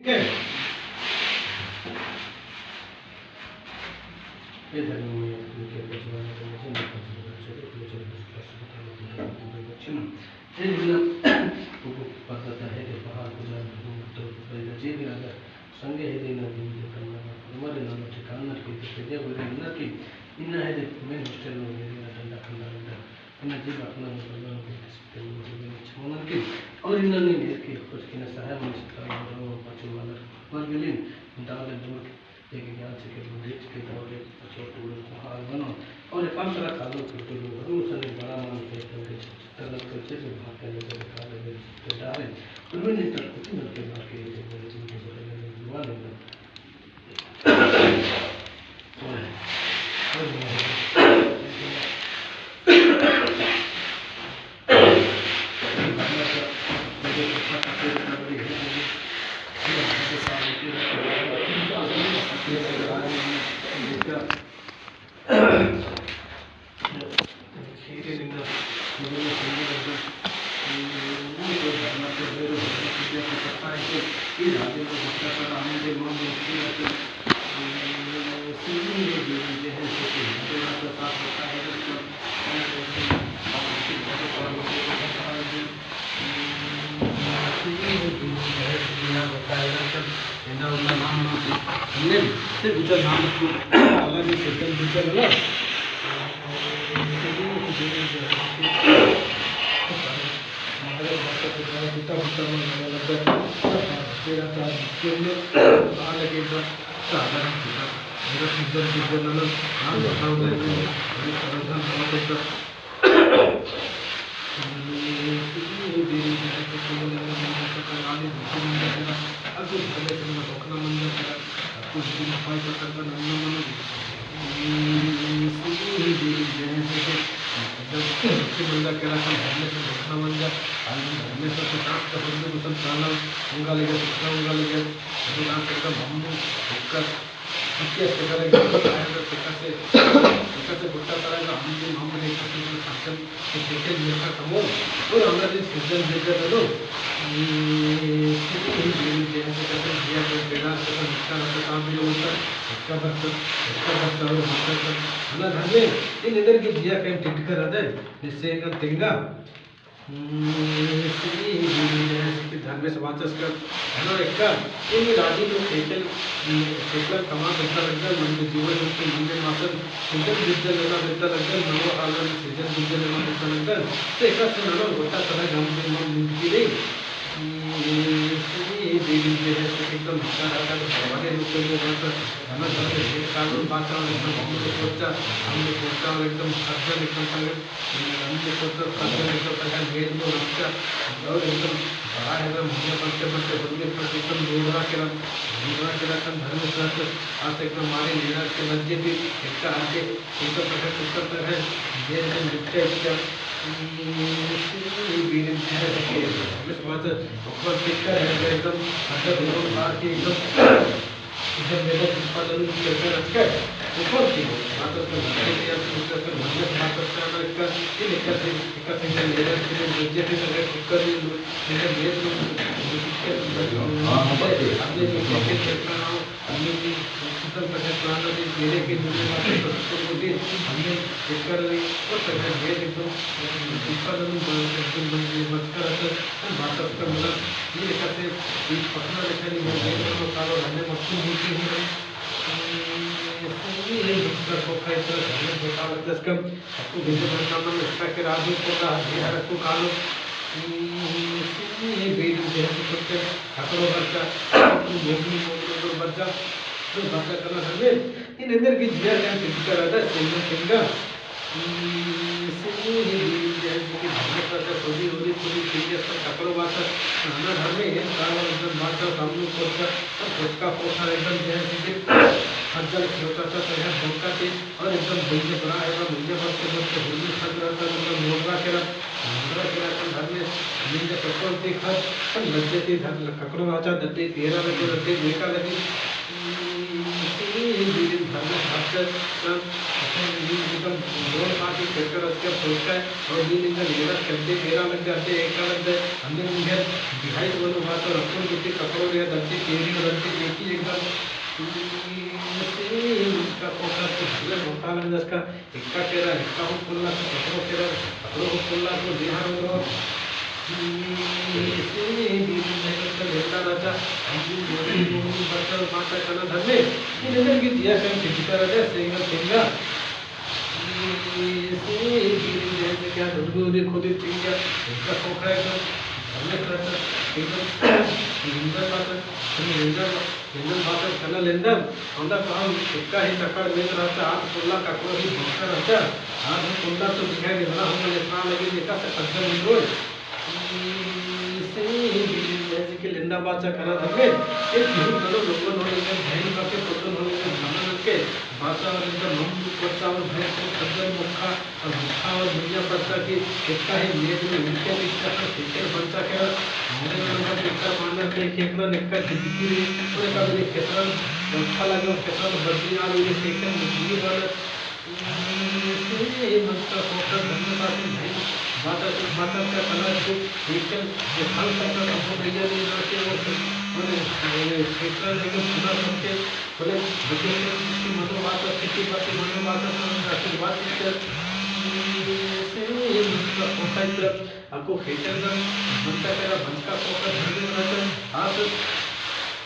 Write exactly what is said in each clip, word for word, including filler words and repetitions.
हे धर्म में उनके प्रज्वलन के वचन में प्रज्वलन से एक वचन में प्रस्तुत करने के लिए उनके वचन। हे बिना उनको पता था, हे के पहाड़ को जान धर्म तो पैदा जे भी अगर संगे हे देना दिन के करना ना, हमारे नाम ठिकाना के तो तेरे बोले ना कि इन्ना हे दे main hostel में मेरे ना डंडा खंडा डंडा, इन्ना जे बात ना करना ना के सकते हैं, वो भी अच्छा मना के, और इन्ना नहीं मेरे के कुछ के ना सहाय मन सकता है, और पाछू वाला पर गेलिन, दाल दूर एक ज्ञान से के बुद्धि के तौर पे छोट बड़े को हाल बनो। और एक काम करा, कालो के तो लोग हर उस ने बड़ा मान के करके चित्त लग करके जो भाग के लेकर काले में चित्त डाले। उनमें नहीं तर कुछ न के बाकी है, जो बड़े दिन के बड़े दिन युवा नहीं था। धर्मेस बाचस कर, हनो एक्का, इन्नी राजी लोग खेतल, खेतल कमा करता लगदन, मन के जीवन में से मन के मातन, खेतल बिजल लेना बेता लगदन, मनो हालन सीजन बिजल लेना बेता लगदन, तो एक्का से ननो गोटा तरह गम के मन मुंद की रे। ये देवी जे है, तो एकदम अच्छा रहता है, तो बड़े लोग के लिए रहता है, हमें घर में ढेर कानून बात है, एकदम हम लोग सोचा, हम लोग सोचा और एकदम अच्छा निकलता है। एकदम एकदम मेहनत उत्पादन करके रखकर ऊपर की बात करके रखकर, मतलब बात करके रखकर, कि लेकर से, लेकर से मेहनत के लिए नीचे से अगर कुकर में, लेकर मेहनत में, हाँ, हाँ, बात है। हमने जो पैकेट करता ना हो, हमने भी उत्पादन करके पुराना दिन मेरे के लिए बात करके हमने लेकर और करके मेहनत एकदम उत्पादन बन, एकदम बन, बन कर रखकर बात करके मतलब ये लेकर से एक पकना लेकर नहीं, मेहनत को कालो रहने मत तुम होती है। सही है, दूसरा को खाए तो घर में बेकार लगता है, इसका आपको भेजे भरना मन इसका के राजू को का हर हर को कालो। सही है, बेड में है तो करके हकड़ो बच्चा, मोगली मोगलो बच्चा, तो बच्चा करना घर में इन अंदर की जिया का चिंता रहता है, सिंगल सिंगल। सही है, जैसे कि धर्म का सोनी होली पूरी दुनिया पर कपड़ों बात, नाना धर्म है, काल एकदम बात, सामने पोछा, और पोछका पोछा एकदम जैसे कि हर जगह छोटा सा तरह बोलता थे, और एकदम भैया बड़ा है, भैया बस के बस के होली खत रहता, मतलब मोड़वा के रहा, मोड़वा के रहा, धर्म में निंदा कपड़ों के खत, और लज्जे थे धर्म कपड़ों बाचा दते, तेरा लगे दते, देखा लगे। सही है, हमने हाथ से, अ, अपन नीन एकदम जोर मार के करकर उसके पोछा है और नीन एकदम एड़ा करते, एड़ा लग जाते, एड़ा लग जाते, हमने निंगे दिखाई तो बोलो बात और अपन गुट्ठी कपड़ों में दर्जी, केरी और दर्जी, एक ही एकदम, ऐसे ही उसका पोछा तो भले मोटा लग जाता। एका केरा, एका हूँ पोल्ला तो कपड़ो केरा, कपड़ो हूँ पोल्ला तो देहा मेरो। इसे बीरी जैसे तो लेंदा राजा, हम भी मोरी मोरी बच्चा माता कना धर्मे, इन्हें की जिया कन के जिता राजा, सेंगा सेंगा। इसे बीरी जैसे क्या दुर्गो रे खुद चिंगा, एका खोखा एकदम, हमने करता, एकदम, लेंदा पाता, लेंदा पाता। लेंदन बाचर कना लेंदन, औंदा तो हम एका ही तकड़ मेंद रहचा, आद पोल्ला ककड़ो ही भोक्का रहचा, आद हम पोल्ला तो दिखाई देना, हम लेतना लगी देखा से खद्दर निंदोय। इसे ही बीरी जैसे कि लेंदा बाचा कना धर्मे, ए बिहू करो लोगों होले के, बहन करके पोतन होले के, खाना करके, बाचा और इनका मम बच्चा और भैंस को खद्दर मुखा, अब भूखा और भुइयाँ बरचा की एकटा ही मेज में उनके पीछे पर सेकंड बरचा के रहा। हमारे नंबर टिक्कर मानर के एक ना निक्का जिंदगी रे, और एक आदमी कितना अच्छा लगे और कितना बदली आ रही है, सेकंड जिंदगी वाला। ये मनका फोकस धर्म का से भाई, माता, माता का कला से एक ये खान तक का संभव नहीं है, नहीं ना के वो, वो, ये सेकंड लेकिन सुना सबके बोले, भगवान की मनो बात अच्छी की बात, मनो बात अच्छी, आशीर्वाद दीकर। से ये मनका पोता इतर, अक्कु खेतर गम, मनका केरा, मनका पोता धर्म रहता, आस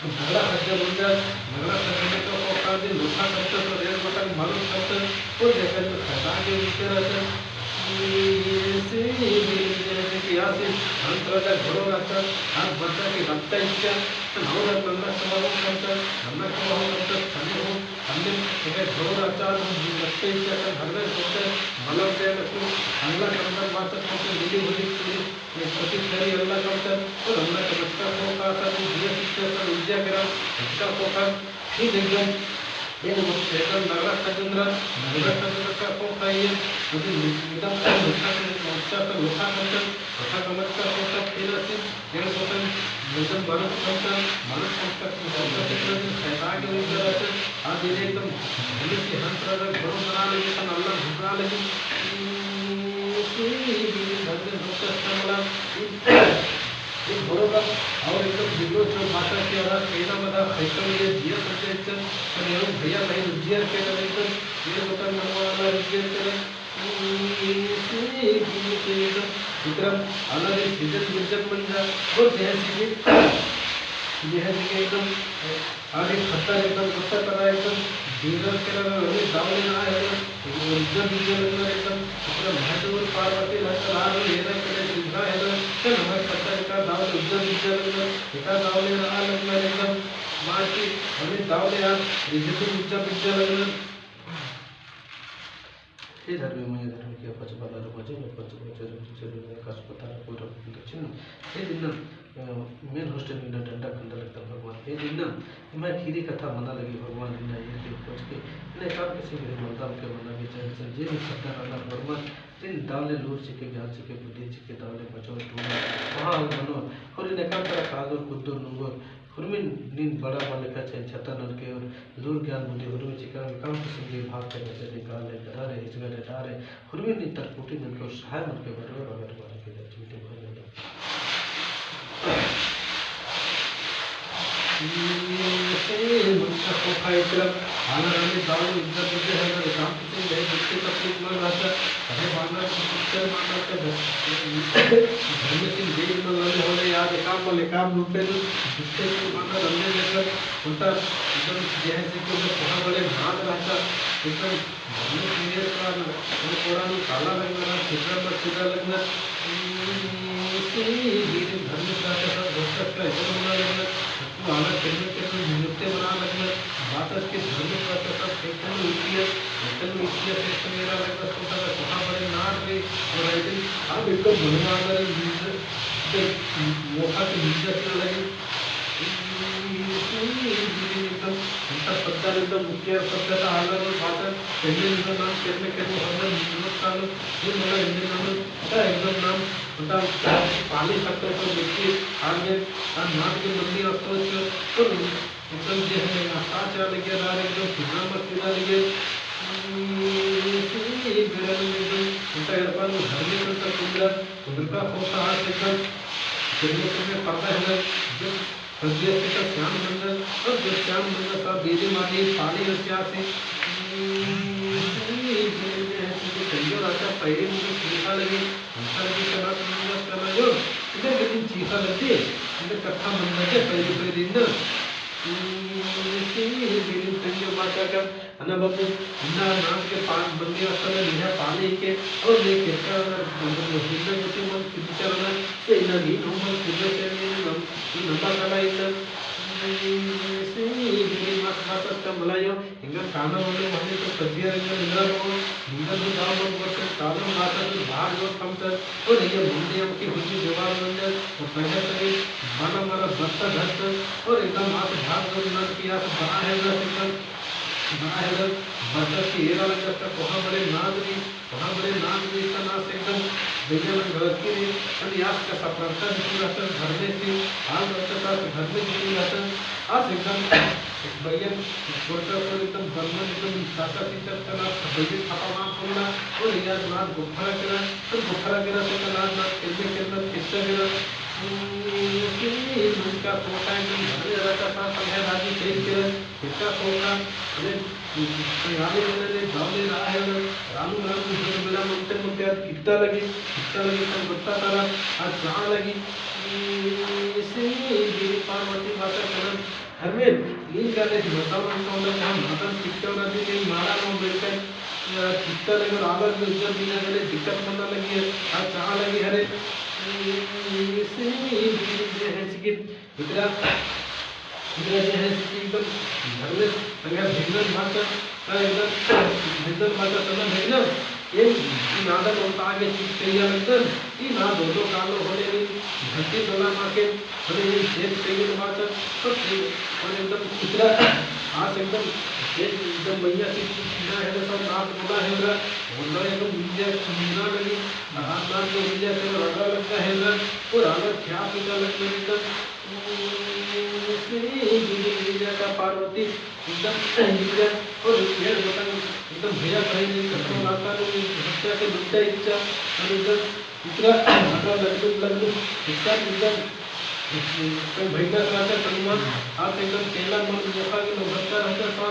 नगड़ा खर्चा बन जा, नगड़ा खर्चा में तो पोता दिन लोखा खर्चा तो रेल बटन मालूम खर्चा, तो जगह में खर्चा के नीचे रहता। से ये जैसे कि आस हंस राजा घोड़ो रहता, हाथ बच्चा के रखता इच्छा, तो नौ रत्न नन्ना कमाओ खर्चा, नन्ना कमाओ खर्चा, खाने हो, हमने अगर घोर आचार हम लगते ही क्या कर, हर में सोचते हैं, मलम पे लगते हैं, अल्लाह के अंदर बात करते हैं, मिली हुई पूरी एक कोशिश करी अल्लाह के अंदर, और अल्लाह के बच्चा को का कर, दिया शिक्षा कर, विद्या करा, इसका को कर, फिर एकदम, ये लोग एकदम नगरा खजंद्रा, नगरा खजंद्रा का को का ये, अभी एकदम अच्छा से, अच्छा से लोखा करते हैं, लोखा का बच्चा को का फिर ऐसे, एंड कोतन, एकदम मरद संस्था, मरद संस्था, संस्था कितना दिन खैता के उनका रहते, आ दिन एकदम भले से हंस राजा घोड़ो बना लगे, तन अल्लाह घुमरा लगे। से ही दिन भर में सबसे अच्छा वाला, एक घोड़ो का, और एकदम बिल्लो जो माता के आला, केना मदा खैता में दिया सबसे अच्छा, तन एवं भैया भाई रुजियर के एकदम, ये कोतन मनवा वाला रुजियर के, विक्रम अलग एक सीजन विजन बन जा, और जैसे कि, जैसे कि एकदम, अरे खत्तर एकदम खत्तर करा एकदम डीलर के ना, अरे दावले ना है ना, उज्जर विजन लगना एकदम, अपना महत्व और पार्वती रहता रात में लेना के लिए चिंता है ना, चल हमारे खत्तर का दावले उज्जर विजन लगना, एका दावले ना लगना एकदम, मार की, अरे दावले यार, रिजल्ट उज्जर विजन लगना। हे धर्मे मय धर्मे के पच बला रो मजे में पच बचे रो पच रो ने कस पता रो पूरा दक्षिण। हे दिन्ना, अ, मेन होस्टल में डंडा खंडा लगता भगवान। हे दिन्ना, मैं खीरी कथा मना लगी भगवान दिन्ना ये के पच के। ने काम किसी मेरे मर्दाम के मना के चाहे सन जे भी खद्दा राना भगवान। दिन दावले लूर चिके, ज्ञान चिके, बुद्धि चिके, दावले बचो, टूरा, वहाँ मनो। और इन्हें काम करा कादो, कुद्दो, नुंगो, हुरमिन नीन बड़ा बा लेखा चाहे छता नलके और लूर ज्ञान बुद्धि हुरमिन चिका काम किसिम के भाग के नजर निकाले, गधा रे, हिजगा रे, डा रे, हुरमिन नीन तरकुटी नलके और सहाय नलके बरवे बगैर बारे के दे चिंते भर ले। से मनका खोखा इकला, आला रानी दाऊ इज्जत दे है ना, काम किसिम के दुख तकलीफ मल रहता, अरे बांदा को पुत्र माता का घर, घर में सिंह देव मल लगे होले याद काम मल काम रूपे जिससे कि माता रंजन जगत उनका एकदम जैसे कि उनका बहुत बड़े नाद रहता, एकदम धर्म सीनियर का न, उन कोड़ा में काला रंग ना, चित्रा पर चित्रा लगना, इसी धीरे धर्म का सब भक्तक का इधर होना लगना, तो आना करने के लिए नियुक्त बना लगना, बात के धर्म का सब एक कल इतिहास, एक कल इतिहास एक मेरा लगना, तो सब बहुत बड़े नाद रे, और आई थिंक अब एकदम बनवा कर मोखा के नियुक्त लगे। एकदम अंतर पद्दा एकदम मुख्य पद्दा ता आलर बाचर, पहले निम्न नाम केरने केरने हर बार निम्न कालो, ये मला हिंदी नाम, ता एकदम नाम, मतलब, पाली सकते तो देखिए, आगे, आ नाम के मंदिर अस्तो, तो एकदम जे है, आ साथ लगे, रार एकदम सुधरा मत पिला लगे। इसी बेड़ा में एकदम उल्टा एड़पा नू धर्मे कुंदरा, कुंदरा का खोखा आस एकदम किरने किरने परदा है ना, जब तबियत से का श्याम मंदिर, और जब श्याम मंदिर का बेदे मादे पानी और क्या से, इसी बेड़ा में है, क्योंकि कइयो राजा पहले मुझे चीखा लगे, उनका लगे कना, कना जो, इधर लेकिन चीखा लगे, इधर कत्था मंदिर के पहले पहले दिन ना, इसी बेड़ा में कइयो बात का, अन्ना बाबू, इन्ना नाम के पान बंदे असल में निहा पाले के, और ले किरका ना, मतलब, हिंदा गोटे मन किरका ना, ते इन्ना नीन हो मन कुदे से नीन नम-, नीन नंबर कला इन्ना, इसी बेड़ा में मत, मत, मत, मलायो, एंगा काना मनो माने तो कजिया एंगा निंगा मनो, निंगा तो गाँव मत बोलते, काना माता तो बाहर जो थमते, और ये मुंडे हम की हुजी जवान मंजर, और तंगे तंगे बाना मारा बत्ता धरते, और एकदम आस भाग जो नन की आस बना है ना एकदम, बना है ना, बत्ता की एरा लगा था, कोहा बड़े नाद री, कोहा बड़े नाद री, इतना आस एकदम भैया लंग गलत की री, अनि आस का सपरता भी पूरा था, घर में से, हाल रहता था, घर में भी पूरा था, आस एकदम भैया, गोरका पर एकदम बंधन एकदम साचा टीचर तना, भैया थापा मान खोलना, और यार नाद गोफरा केरा, और गोफरा केरा से का नाद, नाद खेलने खेलना, खेलता केरा। हम्म, इसी मन का कोटा एकदम भरे रहता था, संगे राजी खेल केरा, खेलता कोटा, अरे, संगाली मैंने ने गाँव में रहा है, रानू, रानू, जो मेरा मनते, मनते आज कितना लगी, कितना लगी, तब बत्ता तारा, आज कहाँ लगी? हम्म, इसी देवी पार्वती माता कनम हरमेन, नीन का देख बताओ ना, तो ना हम मातन चित्तौरा दी, नीन मारा नो बेटा, अ, चित्ता लेकर आलर में उज्जर बिना गले दिक्कत मना लगी है, आ चाह लगी हरे, इसी बीड़ी जे है सिकित, इतरा, इतरा जे है सिकित एकदम धर्मेस, अगर भिन्न माता, अ, एकदम भिन्न माता तना भिन्न, एन ई नादन ओन्टा आगे चित कइया लगदन, ई नाद ओदो कालो होले नीन घंटी डोला माके, होले नीन खेत कइया माचन, तो फिर होले एकदम इतरा आस एकदम खेत एकदम मैया से ना है, सब नाद बोला है रा, बोला एकदम इंडिया सुनना लगी, नाद नाद तो इंडिया से रगा लगता है रा, और आलर क्या पीता लगता है एकदम, श्री गिरिजा का पार्वती एकदम इंडिया और पेड़ बटन एकदम भैया भाई ने कत्तो नाता ने हत्या के लुट्टा इच्छा, और एकदम इतना हटा लगलू, लगलू, इतना एकदम, कोई भैया रहता तनुमान, आप एकदम केला मन मोखा के नौबत का रहता था,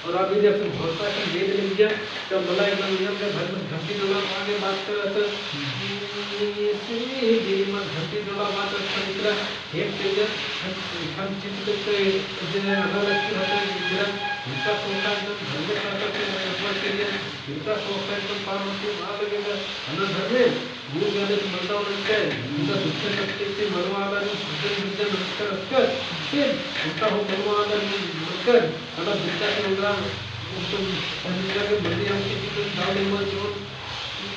और आप इधर से भरोसा की गेंद ले लिया, तब मला एकदम नियम के घर में घंटी डोला मार के बात कर रहा था, इसी बीड़ी में घंटी डोला मार रहा था, इतना एक तेज, हम, हम चित्त के जे अलग अलग की होता है, इतना इनका सोचा एकदम घर में रहता था, ऊपर के लिए, इनका सोचा एकदम पार होती मार लगेगा, है ना, घर में, नीन का देख मलदा उनके, इनका दुखे शक्ति से मरवा आला नी, भजन भजन नमस्कार अस्कर, से, उनका हो मरवा आला नी, नमस्कार, अगर दुखा से उनका, उनको समझा के मरी हम किसी को दाव नहीं मर जो, से,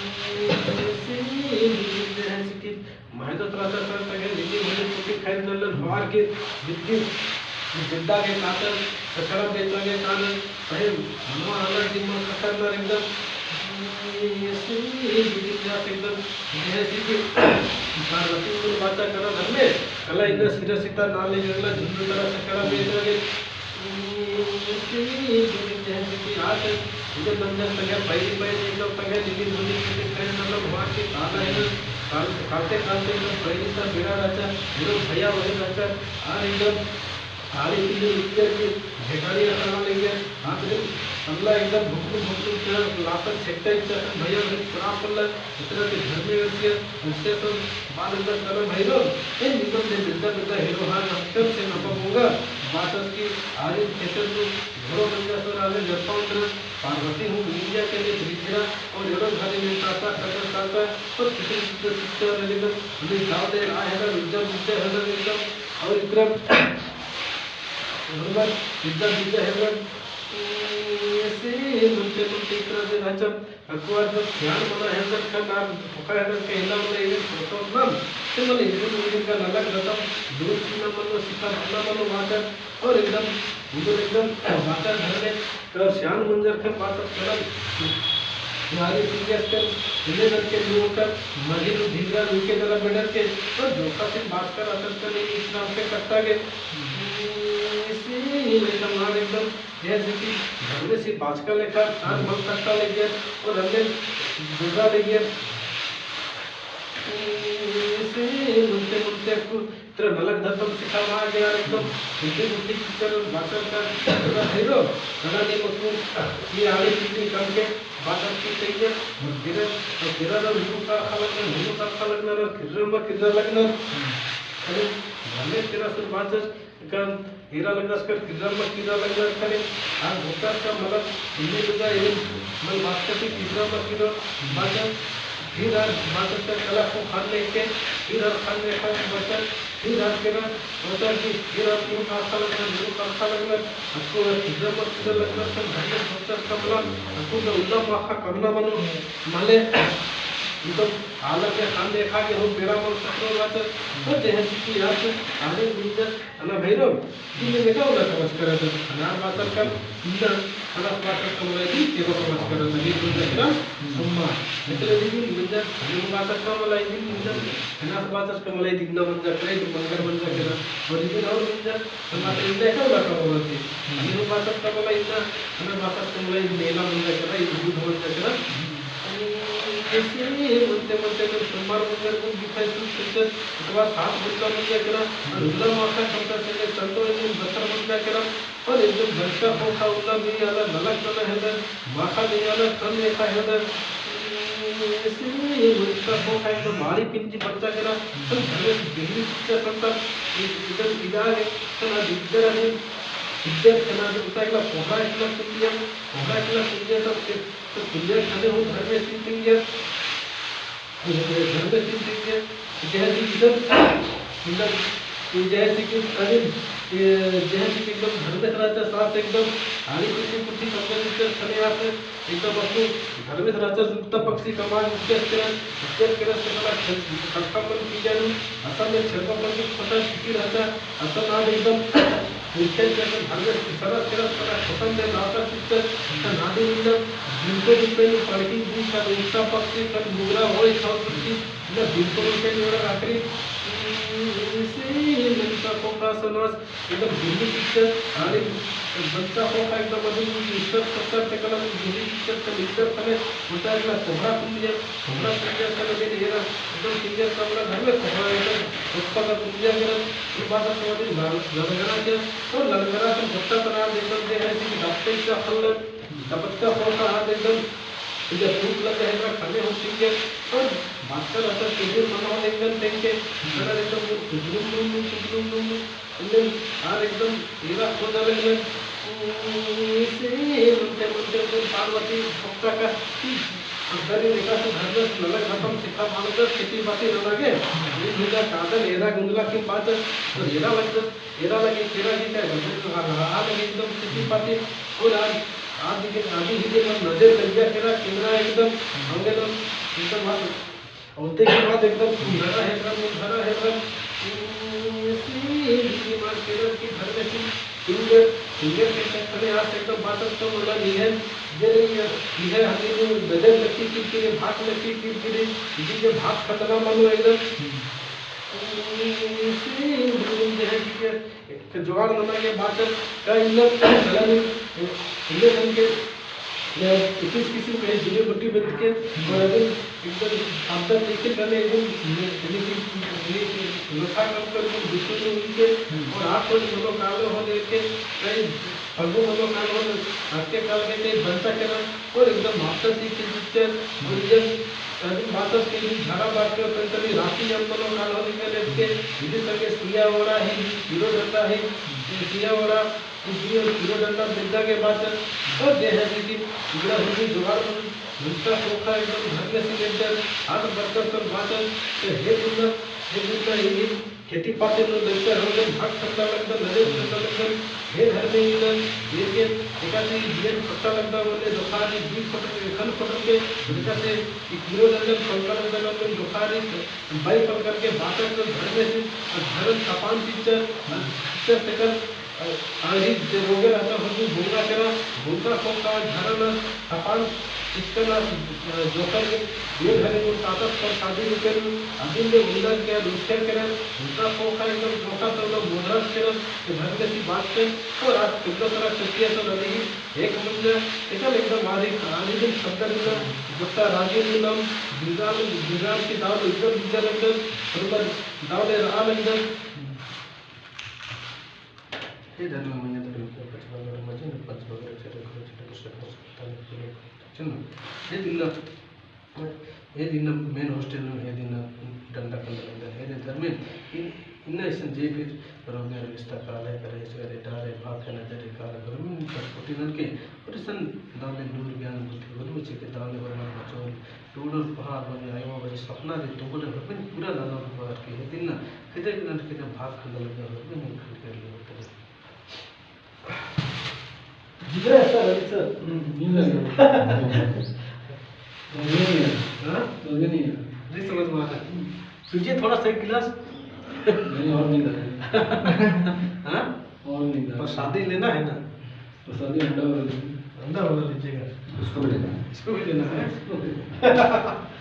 से, से, से, से, से, महतो त्राता सर तंगे लिंगी होले पुटी खाई नल्लन हवार के बिद्दी, बिद्दा के कातर, सखरा बेचवा के कानन, पहे मनवा आलर दिम खतर नर एकदम, इसी बिद्दी जात एकदम, जैसे कि पार्वती मुन बाचा करा धर्मे, कला इन्ना सिरा सिता नाले गगला झुंडू तरा सखरा बेचवा के, इसी बिद्दी जैसे कि आत, इधर नंदन तंगे पैरी पैरी एकदम तंगे लिंगी होले पुटी खाई नल्लन हवार के कानन है, काल-, कालते कालते एकदम पहली ता बेड़ा रहचा, एकदम भैया वही रहचा, आर एकदम आरी पीली उतर के भेटारी रखा ना लगे, हाथ रे, अल्ला एकदम भुकलू भुकलू के लापन छेकता इच्छा था, भैया वही पुरा पल्ला, इतना के घर में रहती है, उससे तो बाद एकदम करो भाई रो, ए निगम दे बिद्दा बिद्दा हीरो हाँ, हम कब से नपा होगा, बात की आरी खेतर को घोड़ो बन जा सो राजे जब पाउंड पार्वती हूँ इंडिया के लिए रिझरा और एड़ो घरे में ताता कटर ताता और किसी चित्र चित्र लेकर हमें गाँव दे रहा है ना, रुद्र विद्या है ना एकदम और इतना हनुमान विद्या विद्या है ना, ऐसे ही मुझे तो चित्र दे नाचम अकुआ जो ध्यान मना है ना, खन आप फुका है ना, कहला मना ये फोटो ना, से मने इंजन इंजन का नलक रतम, दूर की ना मनो, सिखा ना मनो, वाटर और एकदम, उधर एकदम बाचा घर में, तो श्याम मंजर खन बाचा करम, नारी सीरियस कर, इन्हें करके लोग कर, मरी तो धीरा रुके जरा बेडर के, तो जोखा से बात कर, असर कर, इस नाम से करता के, इसी लेखा मार एकदम, जैसे कि धर्मेसी बाचका लेखा, तान मल तक्का लगियर, और अन्ने बेर्रा लगियर। इसे मुनते मुनते अक्कु इतरा नलख धरतम सिखाबआ गे यार एकदम, हिंदी गुट्ठी पिक्चर बाचर का, इतरा हीरो, नना नीम अक्कु, ये आड़ी पिंडी कम के, बाचर की चाहिए, और गिरे, और गिरा ना हुनु का खा लगना, हुनु का खा लगना, और किर्रा मा किर्रा लगना। अरे, भले तेरा सुर बाचर, कन एरा लगदस कर किर्रा मा किर्रा लगदस करे, आ भोकर का मतलब इन्ने लुगा एवं मल बात करती किर्रा मा किर्रा बाचन, फिर आर बाचन का कला को खान लेके, फिर आर खान लेखा बाचन, फिर आर केरा बाचन की फिर आर मुरुख आखा लगना, मुरुख आखा लगना, अक्कु आर किर्रा मा किर्रा लगदस कर भले भोकर का मतलब, अक्कु का उल्ला माखा करना मनो, मले, इतो आलर के खान लेखा के हो बेड़ा मल सकरो बाचन, तो जैसे कि आर आने मिंजर, अना भैरव, इन्ने में का उल्ला कमचका रअदस? अना बाचर का इन्ना, अना बाचर का मला इदिन केरो कमचका रअदस, ये बुझा केरा, सम्मा। इतले इदिन बुझा, अना बाचर का मला इदिन बुझा, अना बाचर का मला इदिन ना बुझा केरा, इदिन मंगर बुझा केरा। और इदिन और बुझा, अना तो इन्ने का उल्ला कमचका रअदस? अना बाचर का मला इन्ना, अना बाचर का मला इदिन मेला बुझा केरा, इदिन बुध बुझा केरा। इसी मुनते मुनते तो सोमवार मंगर को दिखाई सुन सकते, उसके बाद सात बुधवार मंगर केरा, और उल्ला माखा खमता से चंदो इदिन बसर मंगर केरा, और एकदम बरचा ख़ोख़ा उल्ला भी आला नलख नना हेलर, माखा भी आला कम लेखा हेलर। इसी मुनता ख़ोख़ा एकदम मारी पिंजी बरचा केरा, और घर में बिजली चिच्चा करता, एकदम इधर है, तो ना इधर है, इधर के ना उल्ला एकला कोहरा एकला कुंदिया, कोहरा एकला कुंदिया तो तो कुंदिया खाने हो धर्मेसिन तिंगिया, धर्मेसिन तिंगिया, जैसे कि एकदम, मतलब, जैसे कि अरे, जैसे कि एकदम धर्मेस राजा सास एकदम आली कुर्सी कुर्सी कमरे में खाने आते, एकदम अक्कु धर्मेस राजा जुत्ता पक्षी कमान उच्चर केरा, उच्चर केरा से बड़ा खल-, खलखा मन की जानू, असल में छेरबा मन की छोटा सिटी राजा, असन आद एकदम उनके जैसे घर में सरस सरस पता खतम दे नाता चित्त, त नादी एकदम जिनको जिनको नी पड़की दी, कल उल्टा पक्षी, कल मुगरा होई खाओ पक्षी, न जिनको उनके निवड़ा आखिरी, इसी ही मनता को का सनास, एकदम दिल्ली चित्त, आने बनता को का एकदम अभी ईश्वर सत्ता ते कलम दिल्ली चित्त, कल ईश्वर तले, उल्टा अगला कोहरा कुंदिया, कोहरा कुंदिया तले दे निगरा, एकदम सिंगर तबला घर में कोहरा एकदम उत्पन्न कुंदिया करत, फिर बात समझ लल-, ललगरा के, तो ललगरा के भुट्टा तना एकदम जे है कि दबते का फल, दबत्ता फल का हाथ एकदम, जब भूख लगे है, तो खाने हो सिंगर, और बात कर रहा था, कुछ मना हो एकदम देख के, इतना एकदम कुछ लुम लुम लुम, कुछ लुम लुम लुम, एकदम आर एकदम एरा खोजा लगलन। इसे मनते मनते एकदम पार्वती भक्ता का अंदर ही देखा तो घर में नलख खतम सिखा मानता खेती बाती न लगे। ये भूजा कादल एरा गुंदला की बात है। तो एरा लग, एरा लगे केरा की क्या है? आ लगे एकदम खेती बाती। और आज, आज के, आज ही के मन नजर लग गया केरा, केरा एकदम अंगेलन एकदम हाथ ओते के बाद एकदम धरा हेलरन, धरा हेलरन, इसी बीमार केरर की धर्मेसी फिंगर, फिंगर के तले आस एकदम बातस तो मला निहन, जे रही है, निहन हमें नू बदन लगी की, की रे, भात लगी की, की रे, इसी के भात खतना मनो एकदम। इसी बीमार जे है कि के, के जुगाड़ नना के बाचर का इन्ना चलन, इन्ने सन के, या इक्कीस किस्म के जुड़े बट्टी बत्ती के, और अभी एकदम आपदा देखिल गने एकदम, यानी कि, यानी कि लोथा कम कर एकदम दुश्मन में उनके, और आप को मनो कालो हो लेके, कहीं फगु मनो कालो हो, आके काल के कहीं बनता के ना, और एकदम मास्टर जी की पिक्चर, और ये अभी मास्टर के भी झाड़ा बात के, और कहीं कभी राखी जब मनो कालो हो लेके लेके, इधर संगे सुइया ओड़ा ही, हीरो डंडा ही, सुइया ओड़ा, कुछ भी और पूरा डंडा बिद्दा के बाद और जे है कि इगला हुई जुगाड़ में भुट्टा ख़ोख़ा एकदम धर्मेसी एकदम हाथ बरकत कर बाचन, तो हे बुन्ना, हे बुन्ना, ये खेती पाती में देखते हम लोग भाग ठंडा लगता, नजर ठंडा लगता, हे धर्मे एकदम, ये के एकासी जीवन पक्का लगता, बोले दोखारी, बीस फुट के, खल फुट के, एकासी एक किलो डंडा पक्का लगता, बोले दोखारी, बाई पल करके बाचन तो धर्मेसी, और धर्म सपान पिक्चर, पिक्चर से कर आही जे रोगे रहता हूँ, बोलना केरा, बोलता ख़ोख़ा, झरना, सपान, चिक्कन, अ, जोकर गे, ये धरे उन तातस पर शादी निकल, अदिन ले उन्नर के, उठे केरन, उनका खोखा एकदम जोकर तो उन्नर मोदरस केरन, तो धर्मेस ही बात के, और आज किलो तरह चुटिया तो रही, एक मंजा, एकदम, एकदम आदि, आदि दिन शब्द निकल, जोकर राजी निकल, बिजार, बिजार की दाल एकदम बिजार एकदम, मतलब, दाल ले रहा एकदम। हे धर्म मइय्याँ तक लोग पचपन और मजे में पचपन और चले करो, चले करो, सब ताने के लोग। चलो, हे दिना, हे दिना main hostel में, हे दिना डंडा खंडा लगदन, हे दिन धर्मेन, इन, इन्ना इसन जे भी रोगिया रिश्ता काले करे, इस करे डारे, भाग के नजर काले करे, में कठपुटी नन के, और इसन दाने नूर ज्ञान बुद्धि बोलवे छे के दाने बरमन बचोल, टूडोर पहाड़ बने आयो बने सपना दे तो बोले हरपिन पूरा लाना बार के हे दिन ना, किते किते किते भाग खंडा लगा हरपिन खंड कर लियो करे। जिगरा ऐसा रवि सर। हम्म, नहीं लगा। लगे नहीं है। हाँ? लगे नहीं है। नहीं समझ में आ रहा। पीजिए थोड़ा सा एक गिलास। नहीं, और नहीं लगा। हाँ? और नहीं लगा। पर शादी लेना है ना? तो शादी अंडा वाला लीजिए। अंडा वाला लीजिएगा। इसको भी लेना है। इसको भी लेना है। इसको भी लेना है।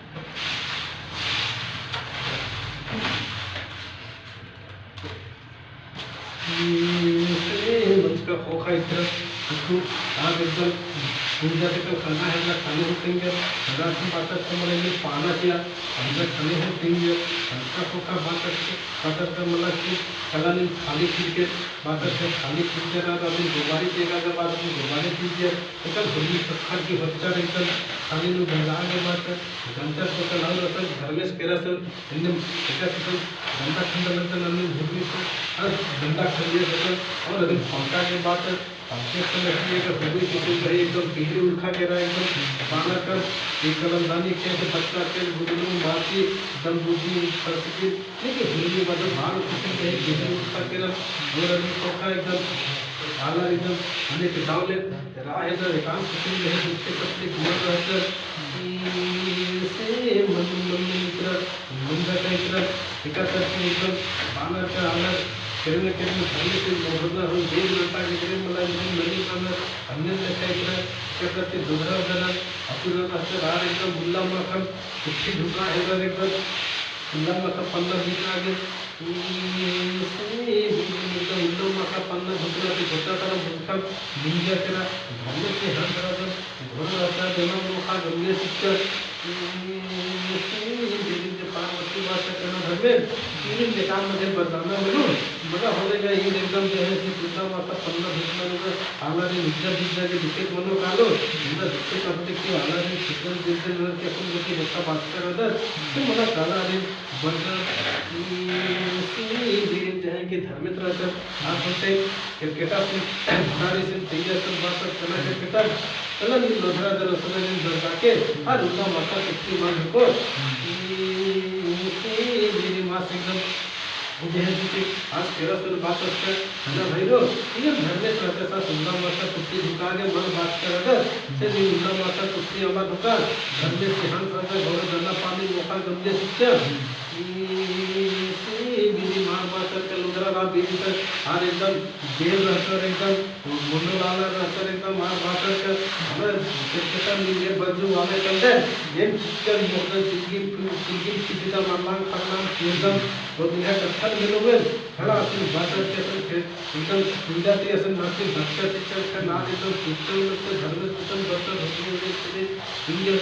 से मंजका खोखा इतरा, अक्कु, आग एकदम, पूजा के तो खाना है ना, खाने हो तेंगे, रात में बात करते मने ये पाना किया, अंदर खाने हो तेंगे, मंजका खोखा बात करते, बात करते मला कि, खाना नहीं, खाली खीर के, बात करते, खाली खीर के ना, तो अभी दोबारी देगा, अगर बात में दोबारी खीर के, तो कल होली सखर की बच्चा एकदम, खाली लोग भंगार के बात कर, गंजा को कल और अपन धर्मेश केरा से, इन्ने एका किसिम डंडा खंडा लगदन, अन्ने भुर्री से, हर डंडा खंडिया सकल, और अदिन पंखा के बात, पंखे से लगी एक भुर्री किसिम रही, एकदम पीली उरखा केरा, एकदम बानर कर, एक कलमदानी के, तो बच्चा के, बुदलू, मासी, एकदम बुद्धि, फरसकी, ठीक है, भुर्री मतलब बाल किसिम रही, पीली उरखा केरा, और अदिन पंखा एकदम, आलर एकदम, अन्ने के दावले, राहे तो एकांत किसिम रही, दुखे तकलीफ मन रहकर, से मन, मन, मन इतरा, मन रहकर इतरा, एका करके एकदम बानर का आलर, केरमे, केरमे, धर्मेस मोहरना हो, देव माता के केरमे मला एकदम नली बानर, अन्ने लेखा इतरा, एका करके दुधरा उधरा, अतुरा रहकर आर एकदम मुल्ला माखन, कुट्ठी ढुका है एकदम, मुल्ला माखन पन्ना ढुका आगे, से एकदम मुल्ला माखन पन्ना ढुकना ते गोटा तरफ ढुका, निंजा केरा, धर्मेस के हर तरफ घोड़ा रहता, जन्म मोखा गंगे सिक्का, से पार्वती माता कहना धर्मेस, तीन बेकार मुझे बरदाना मिलो, मगर होले का ये एकदम जो है, से दुर्गा माता पन्ना ढुकना होगा, आलर रे निज्जा निज्जा के दिक्कत मनो कालो, निज्जा दिक्कत करते कि आलर रे चिकन दिल दिल के अपन लोग की बच्चा बात कर रहा था, तो मना काला रे बरदा, से धीरे चाहे कि धर्मेस रहता, आप होते केरकेटा से, भंडारी से, तैया से, बात से, चला केरकेटा, चला नी लोधरा दर, उसने नी दर जाके, हर उल्ला माता शक्ति मान को, से मेरी माँ से एकदम, मुझे है कि आज तेरा सुन बात अच्छा, है ना भाई रो? ये धर्मेस रहता सा, उल्ला माता कुट्ठी झुका के मन बात कर रहा था, से नी उल्ला माता कुट्ठी अमा दुका, धर्मेस के हंस रहता, घोड़ा दाना पानी मोखा गंदे सिक्का, से मेरी माँ बात करके लोधरा रा बीरी तक, आर एकदम देव रहता एकदम, मुंडो लाला रहता एकदम, आर बात करके, हमें केरकेटा नीले बज्जू वाले चलते, ये चिक्कर मोखन चिलगिन, चिलगिन चिटिदा मल्लांग खरनांग एकदम, और निहा कत्थन मिलो में, खड़ा असन बात करके असन फिर, एकदम पूजा ते असन नाचे बच्चा चिक्कर का नाच एकदम सुत्ते लगते, धर्मेस एकदम बच्चा भगवान के इंगे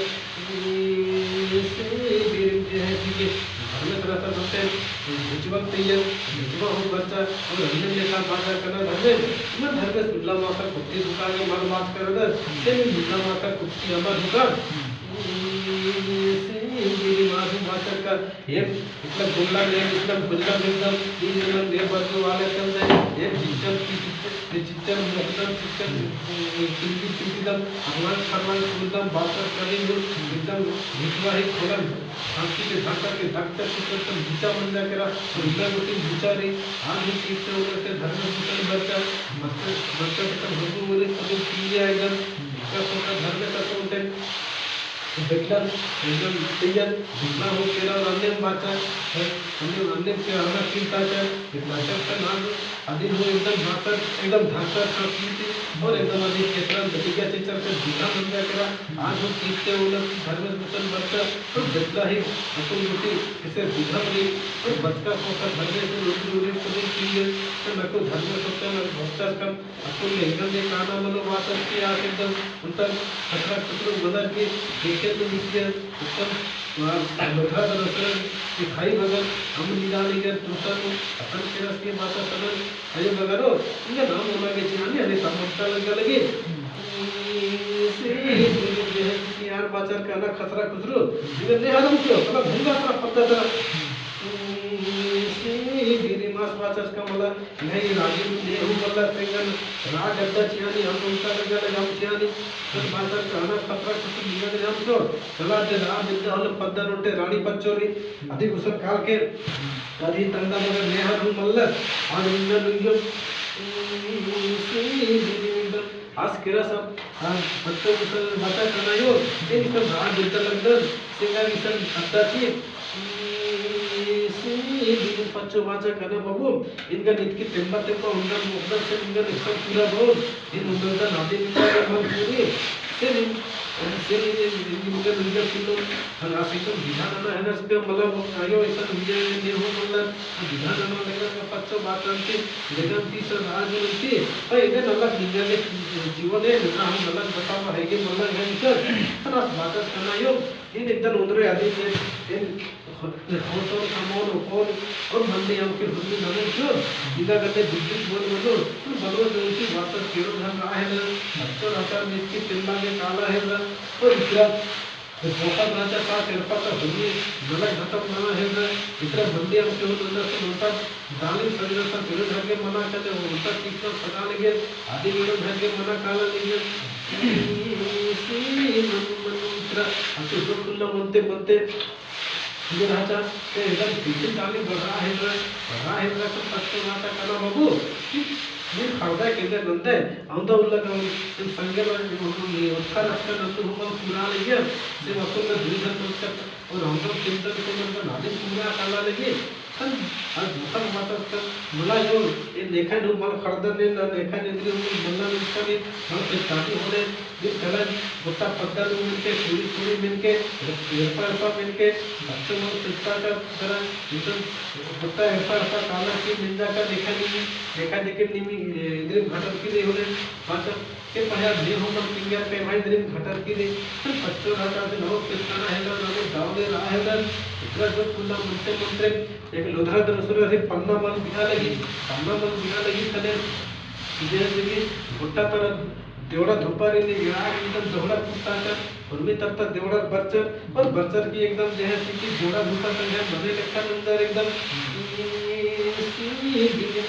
से बीरिम जे है कि धर्मेस रहता होते, भिजवा तैयार, भिजवा हो बच्चा, और अन्ने लेखा बाजा करना धर्मेस, इमन धर्मेस उल्ला माता कुट्ठी दुका के मन बात करना, से भी उल्ला माता कुट्ठी अमा दुका, से बीरिम आजू बाचर का, एक इतना गुल्ला ले, इतना गुल्ला एकदम, तीन जन ले बरदो वाले चल दे, एक चिच्चर की चिच्चर, ये चिच्चर मोखदम, चिच्चर, ए, चिंकी चिंकीदम, अरमान खरमान कुलदम, बाचर करी गुल, एकदम भितवा ही खोलन, शांति के धक्का के धक्का चिच्चर तम नीचा मन जा केरा, तो इतना गुटी नीचा रही, आज भी चिच्चर उलर के धर्म भूषण बरचा, बरचा, बरचा के तम भगवान बोले, तब पी लिया एकदम, इसका सोचा धर्म का तो उठे, देखलन, एकदम तैयार, देखना हो तेरा और अन्य बाचर, है, अन्य, अन्य के आना चिंता कर, इतना चक्कर ना दो, अदिन हूँ एकदम भाषा, एकदम भाषा संस्कृति और एकदम अदिन केतरन दतिका चेचर के दूल्हा मंजा केरा। आज हूँ सीखते उल्ला धर्मेस गुसन बरचा और बेतला ही अकुन गुटी किसे बुझा बरी और बचका को कर धर्मेस उल्ला उल्ला उल्ला उल्ला उल्ला तो नको धर्मेस होता न भक्ता कन अकुन एकदम ये काना मनो बात की आज एकदम उनका खतरा खतरो मदर की देखे तो नित्य उत्तम लोधा दरअसल दिखाई बगल हम निदान इगर तुरता को अपन केरस के बात सदन अयो बगरो इनका नाम होना के चिनानी हने समझता लगा लगे। यार बाचर काना खतरा खुसरू इगर ने हरम क्यों मतलब भंगा तरा पद्दा तरा। बीरी मास बाचर का मला नहीं, रागी ने हूँ मल्ला तेंगन राग अड्डा चियानी, हम उल्टा लगा लगा हम चियानी, सब बाचर का अना खतरा कुछ निगन हम तो, चला दे राग बिंदा होले पद्दा नोटे रानी पच्चोरी, अदी गुसन काल के, अदी तंदा मगर नेहा हूँ मल्ला, आज निंदा लुइयो, आस केरा सब, हाँ, बच्चों को सब बाचर काना यो, इन सब राग बिंदा लगदन, सिंगा की सब अड्डा थी, सी बिनु पच्चो बाचर काना बाबू, इनका नितकी तेम्बा तेम्बा उंदर मुकदर से इनका निक्का पूरा बाबू, इन उंदर दा नादी निक्का के मन पूरी, से इन, से इन, इन, इन, इनका निक्का किलो, हर आस एकदम विधान आना है ना, इसका मतलब वो आयो ऐसा विजय ने हो मतलब, विधान आना लेकर का पच्चो बात आनती, लेकिन ती सर आज बनती, पर इधर नलक निंगा के जीवन है, ना हम नलक बतावा है के मतलब है इधर, हर आस बाचर काना यो, इन एकदम उंदरे आदि के, इन होतोर कमोन ओकोन और भंडी हम के हुर्मी नमन जो इदा गन्ने बिजली बोल मनो तो बनो जो उनकी बात केरो धन रहा है ना। तो रहता मिटकी तिल्ला के काला है ना। और इतरा तो पोका राजा का तेरपा का हुर्मी गलत खत्म ना है ना। इतरा भंडी हम के हुर्मी ना तो नोटा दाली सजरा सा तेरे घर के मना करते हो उनका कितना सदा लगे आदि मेरे घर के मना काला लगे। सी मन मन इतरा अति दुख ना मनते मनते इधर आचा, ते एकदम पीछे ताली बढ़ा है रे, बढ़ा है रे, तो पत्ते माता काना बाबू, कि ये खड़दा के इधर नंदे, औंदा उल्ला का, तुम संगे लो, हम ये उत्तर रखते नंदू होगा पूरा ले गया, से वस्तु में दूर है तो उसका, और हम लोग चिंतन को मन का नादे पूरा काला लगी, हम आज दुखन माता का, मुला यो, ये लेखा नु मल खड़दा ने, ना लेखा ने, इधर हम मल्ला ने उसका भी, हम शादी होने, दिन कलन गोट्टा पद्दा नू मेनके, कुड़ी कुड़ी मेनके, एड़पा एड़पा मेनके, बच्चों मन सुत्ता का तरह, एकदम गोट्टा एड़पा एड़पा काला की निंदा का देखा निमी, देखा देखे निमी, ए, इन्द्रिम घटत की रई होले, बाचर के पहया ने हो मन पिंगा के भाई इन्द्रिम घटत की रई, फिर बच्चों रहता से नमक पिस्ताना है ना, नमक दावले रहा है ना, इतना जो कुल्ला मंत्रे मंत्रे, एक लोधरा दरसुरा से पन्ना मल बिना लगी, पन्ना मल बिना लगी तले, जैसे कि गोट्टा तरह देवड़ा धोपारी ने यहाँ एकदम दोहड़ा कुत्ता का, उर्मी तरता देवड़ा बरचर, और बरचर की एकदम जैसे कि देवड़ा धोपा का है, मने लेखा अंदर एकदम,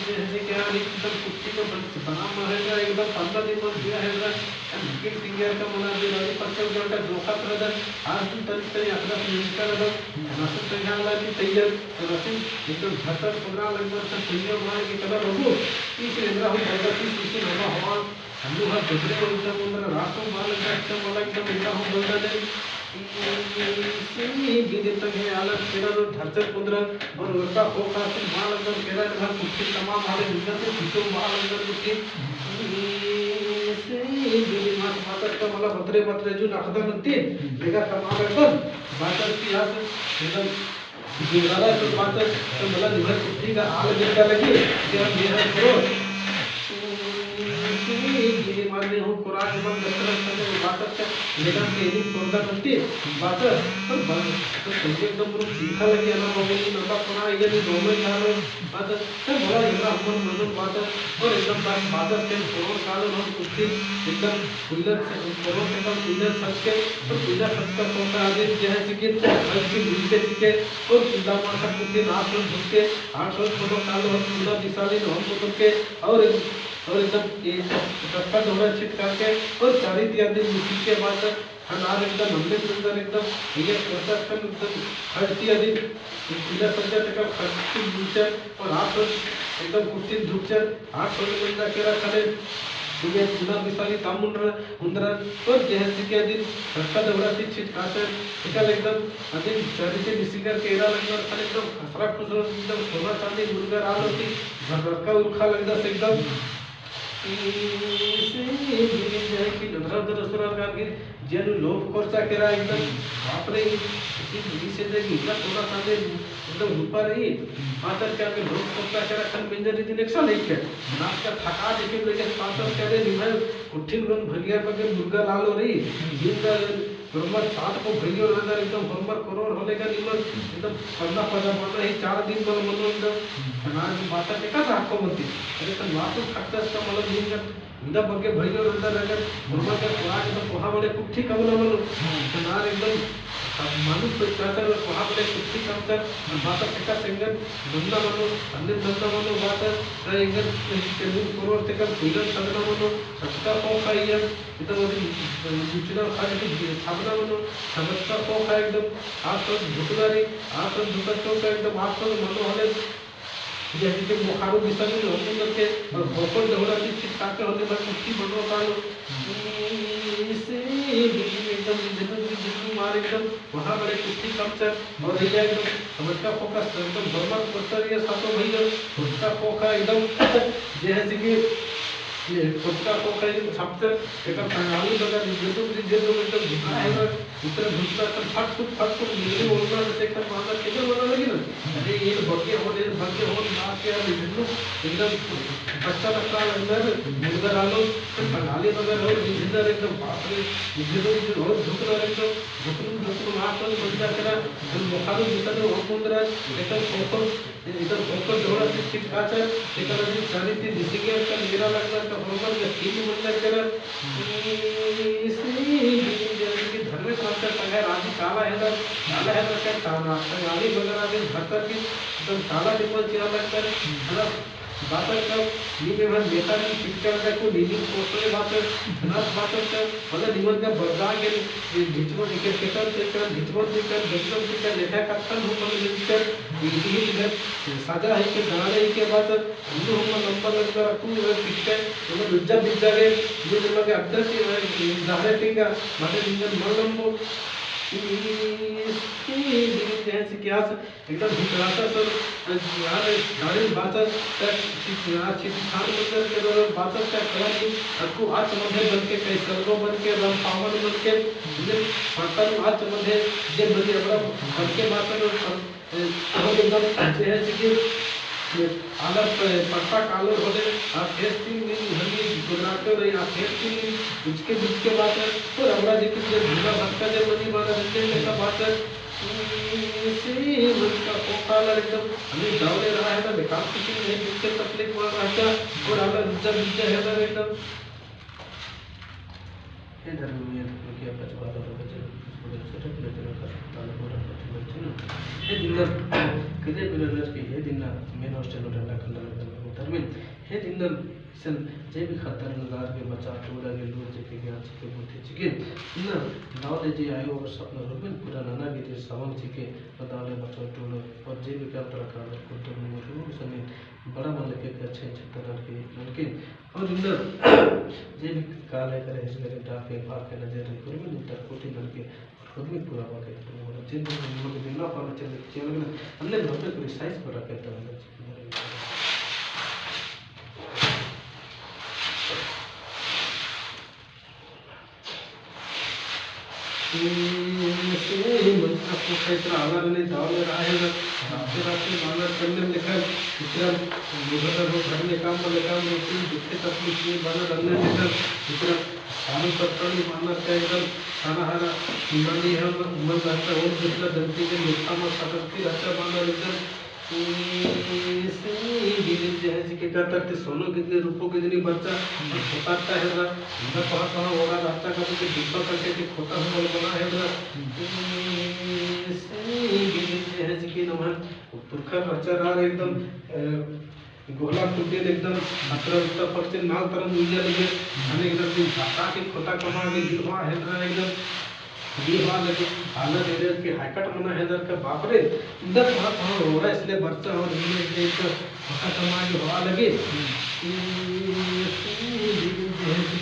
जैसे कि यार एकदम कुत्ती को बन-, बना मारेगा, एकदम पन्ना दिन मल दिया है, लेकिन सिंगर का मना दे रानी पच्चीस घंटा धोखा कर दे, आज दिन तन तन अपना मिलता रहो, नसर तैयार ला की तैयार, तो रसिन एकदम झटक पकड़ा लगभग से तैयार मारे के कदम रहो, इस इंद्रा हम बंदा की इसी नवा हवा, हम लोग हर दूसरे को एकदम उन्हें रात को मार लगा, एकदम वाला एकदम इंद्रा हम बंदा ने, इसी गिरे तक है आलम तेरा रो धरचर पुंद्रा, और उनका हो खासिन माल अंदर केरा के भाग कुट्ठी तमाम हाले निंदा से पीछे माल अंदर कुट्ठी। से दिली मात मातर का मला बतरे बतरे जो नखदा नती, लेगा तमाम अंदर बातर की हाथ एकदम जिंदारा तो बातर तो मला निभर कुट्ठी का आल गिरता लगी, कि हम ये हर करो। गिरी मारने हो, कोराज मन दस्तरस करने को बात अच्छा, लेकिन तेरी तोड़दा बनती, बात, पर बात, तो तुमके एकदम रूप सीखा लगी, अना बाबू की नंदा कोरा, ये भी दोनों ही काल में बात, तो बड़ा लगा हमन मनन बात, और एकदम बात, बात के कोरोन काल में हम कुछ एकदम कुल्लर से, कोरोन के कम कुल्लर सच के, और कुल्लर सच का कोटा आदि जैसे कि, बल्कि मिलके सीखे, और कुल्ला मार का कुछ रात में घुस के, आठ सौ पदो काल हम कुल्ला दिसाली हम तो के, और और एकदम ए, कत्था ढोरा छिटका के और चारी तिया दिन मुखी के बाद हनार एकदम हमने सुंदर एकदम ये करता खन एकदम खड़ती अदी पूजा सज्जा तक खड़ती मुचर और आप एकदम कुर्ती धुपचर आप सोने मंदा केरा खने दुनिया चुना बिसाली तामुन र उन्दरन, और जेहन सिके अदिन हरका दौड़ा ती छिटकाचन, एका एकदम अदिन चारी ती निसिंगर के एरा लगनर, खाली एकदम खसरा खुसरा, एकदम सोना चांदी मुनगर आलो ती, भरका उरखा लगदस एकदम। इसे भी जाए कि नजर दर सुरा करके, जेनु लोभ कोरचा केरा एकदम, बाप रे, इसी, इसी से देख, इतना सोना चांदी एकदम रूपा रई, पातर के आगे लोभ कोरचा केरा खन मेंजर री दिन एकसा नहीं के, नाच का थका देखे लगे पातर के रे निम्है कुट्ठिन गन भंगिया बगे मुर्गा लालो रई, दिन का होरमर सात को भइयो रहनर एकदम होरमर करोड़ होले का निमन एकदम पन्ना पदा मनो ही चार दिन मल मनो एकदम। हम्म। तनार की बात है, एका साखो मती। अरे तन वापस खर्चा इसका मतलब दिन का इदा बग्गे भइयो रहनर अगर होरमर का कोहा एकदम कोहा बड़े कुट्ठी कम ना मनो। हम्म। तनार एकदम मानुष पे चाहता है कोहा बड़े कुट्ठी कम कर, बात है एका सेंगन नन्ना मनो, अन्ने नन्ना मनो बात है, ना एंगन तेंगुन करोड़ ते कर कुइलन सदना मनो, सचका को खाइया। एकदम अभी सूचना खाली के छापना मनो, समझता तो का एकदम आस पास झुकना रे, आस पास झुकता तो का एकदम आस पास मनो हले, जैसे कि बोखारो बिसारी लोग करके, और भोकल डहुरा की छिटका के होले भाई कुट्ठी मनो कालो। इसे भी एकदम जिंदगी, जिंदगी मार एकदम वहाँ बड़े कुट्ठी कम चल, और रही एकदम समझता फोकस एकदम होरमर करता रही सातो भइयो, उसका फोका एकदम जैसे कि ये छोटका को कहीं छपते, एकर टंगाली बगल, ये तो मुझे जेल में तो घुसना है ना, उतरे घुसना तो फट फुट, फट फुट, बिजली बोलना, जैसे एकदम मारना, किधर बोलना लगी ना? अरे, ये बग्गे हो, ये बग्गे हो, ना के यार, बिजली, एकदम बच्चा लगता है, अंदर, मुर्गा डालो, फिर टंगाली बगल हो, बिजली एकदम बाप रे, बिजली तो और झुकना एकदम, झुकना, झुकना, मार तो बन जाते ना, फिर बोखारो जितना हो, मुंदरा, एकदम फोकस, इधर भोकर डोरा से छिटकाचर, एकर अभी चारी ती निसिंगर का मेरा लगना का होरमर का तीन मंजर कर। इसी जैसे कि धर्मेस राजा संगे राजी काला है ना, काला है ना क्या ताना, संगाली वगैरह भी भरतर की एकदम ताला निम्मन चिरा लगता है, है ना? बातर का, नी में भर नेता नी पिक्चर का को नीली पोस्टर बातर, धनास बातर का, मतलब निम्मन का बरदा के, ये ढिचमन, एकर केतन से कर, ढिचमन से कर, गजबन से कर, लेखा कत्थन हो, मतलब, ये कर, ये ही इधर, साजा है के गाना है के बाद उन्नु हम नंबर लगता रखू, अगर पिक्चर, मतलब, लुज्जा बिज्जा रे, ये जब लगे अड्डा से, अ, जाहरे टिंगा, माने निंगन मल नंबो। ई, ई, ई, ई, जैसे कि आस एकदम हिकड़ाता सर, अ, यार, गाड़ी बाचस, त, आ, चिट्ठी खान मंजर के दौरान बाचस का कलर की, अक्कु आच मधे बन के, कैसलगो बन के, राम पावन बन के, इन्हें पतन आच मधे, जे बनी अबड़ा बन के बाचस, और हम एकदम जे है कि आलर प-, पत्ता कालर होले, आ फेस तीन दिन हमी गुजराते रही, आ फेस तीन दिन उचके बिचके बात है, तो रबड़ा जी की जे भूला भटका जे मनी माना रिंजन लेखा बात है, इसी मन का कोकालर एकदम हमी दौले रहा है ना, बेकार कुछ नहीं, दुख के तकलीफ मार रहा था, और आलर रिंजा रिंजा है ना एकदम। हे धर्म में तो क्योंकि आपका जवाब और बचे, उसको जब से रख लेते हैं, का ताला को रख लेते हैं, है ना? हे दिनर, कदे बिना नर के, हे दिनर, मेन हॉस्टल में डंडा खंडा लगता है, धर्म में, हे दिनर, सन, जे भी खतर नदार के बचा, टोड़ा के लोग जे के ज्ञान चिके, बुद्धि चिके, ना, दाव दे जे आयो और सपना रूप में पूरा नना के जे सवंग चिके, और दाव ले बचा टोड़ा, और जे भी काम तरह का अगर कुछ तो नहीं हो, सने बड़ा मन लगे कि अच्छा, अच्छा तरह के, नलके, और इन्ना जे भी काले करे हिस करे डाके भाग के नजर रे, कुर्मी निंतर कोटी नलके, कुर्मी पूरा बाके तो मोर जिन दिन मोर दिन ना पाना चले, चले ना, अन्ने नलके पूरी साइज पर रखे तो अंदर। से मंजका पोखा इतरा आलर ने दाव ले रहा है ना, राते राते मानर कन्ने लेखन, इतरा मुझे तो वो घर में काम पर काम में इतनी दुखे तकलीफ में मानर अन्ने लेखन, इतरा सारू पत्तल मानर का एकदम खाना हरा, इमानी हम मन रहता और जितना गलती के लेखा में सकती रहता मानर एकदम इसी दिन जे है कि कहता कि सोनो कितने रूपो कितनी बच्चा, हम्म। खोता का है ना, इधर कहाँ कहाँ ओड़ा रहता का तो डिब्बा करके कि खोता हो बना है ना। हम्म। इसी दिन जे है कि नमन पुरखर रहचा रहा एकदम, अ, गोहला टूटे एकदम अतरा उत्ता पक्षे नाल तरह मुइया लगे, हम्म। हने एकदम दिन भाषा के खोता कमा के गिरवा है ना एकदम। ये बात लगे, आलर एरिया के हाईकट मना है दर का बाप रे, इधर कहाँ, कहाँ हो रहा है, इसलिए बरचा और इनमें एक पता कमा के हवा लगे। हम्म। ये, ये, ये, ये, ये, ये,